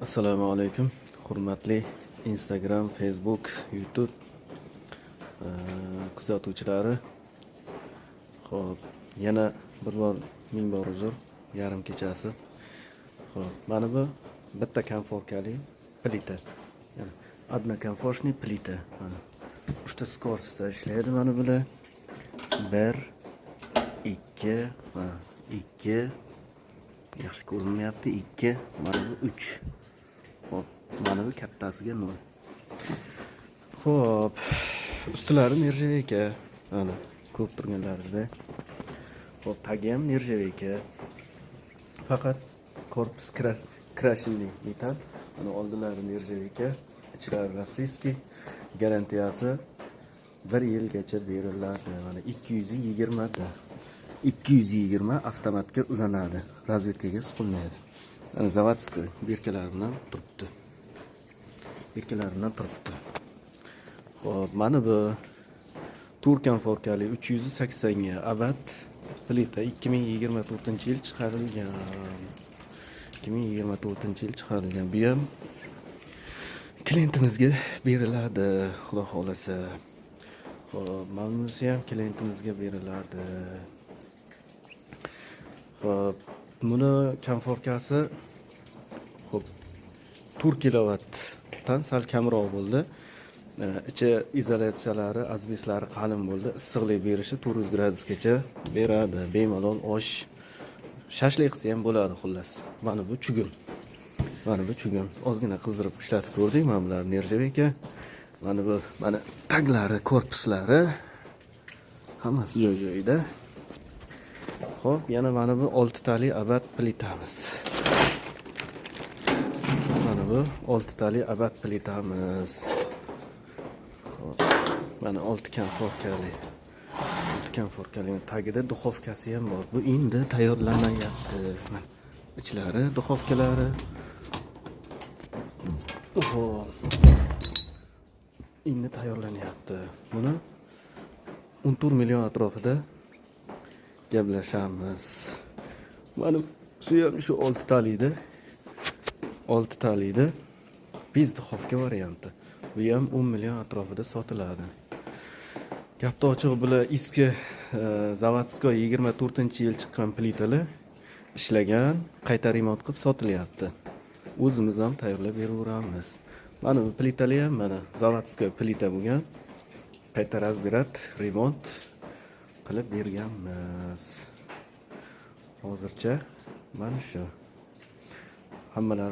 Assalomu alaykum, hurmatli Instagram, Facebook, YouTube kuzatuvchilari. Xo'p, yana bir bor ming bor uzr, yarim kechasi. Xo'p, mana bu bitta konforkali plita. Yana однокомфорочный plita. Mana uchta скорость da ishlaydi mana bular. 1, 2, mana 2, yaxshi ko'rinmayapti, 2, mana bu 3. Xo'p, mana bu kattasiga 0. Xo'p, ustilari нержавейка. Mana ko'rib turganlaringizdek. Xo'p, tagi ham нержавейка. Faqat korpus крашеный metall. Mana oldilari нержавейка, ichlari российский. Garantiyasi 1 yilgacha beriladi. Mana 220 ta. 220 avtomatga ulanadi. Rozetkaga suqilmaydi. Mana заводской бирка lar bilan turibdi. Бирка lar bilan turibdi. Xo'p, mana bu to'rt konforkali 380 ga Abad plita, 2024-yil chiqarilgan. 2024-yil chiqarilgan. Bu ham klientimizga beriladi, Xudo xohlasa. Xo'p, mana bunisi ham klientimizga beriladi. Xo'p, buni konforkasi, xo'p, 4 kilovattdan sal kamroq bo'ldi. Ichi izolyatsiyalari, asbestlari qalin bo'ldi. Issiqlik berishi 400 gradusgacha beradi. Bemalol osh, shashlik qilsa ham bo'ladi, xullas. Mana bu чугун. Mana bu чугун. Ozgina qizdirib ishlatib ko'rdik. Mana bular нержавейка. Mana bu, mana taglari, korpuslari hammasi joy-joyida. Xo'p, yana mana bu oltitali Abad plitamiz. Mana bu oltitali Abad plitamiz. Xo'p, mana olti konforkali. Olti konforkali, tagida duxovkasi ham bor. Bu endi tayyorlanayapti. Mana ichlari, duxovkalari. Xo'p. Endi tayyorlanyapti. Buni 14 million atrofida gaplashamiz. Mana shu ham shu oltitalikda. Oltitalikda без духовка varianti. Bu ham 10 million atrofida sotiladi. Gapni ochig'i, bular eski заводской 24-yil chiqqan plitalar, ishlagan, qayta remont qilib sotilyapti. O'zimiz ham tayyorlab beraveramiz. Mana bu plitalar ham mana заводской plita bo'lgan. Qayta разбирать, remont qilib berganmiz. Hozircha mana shu. Hammalari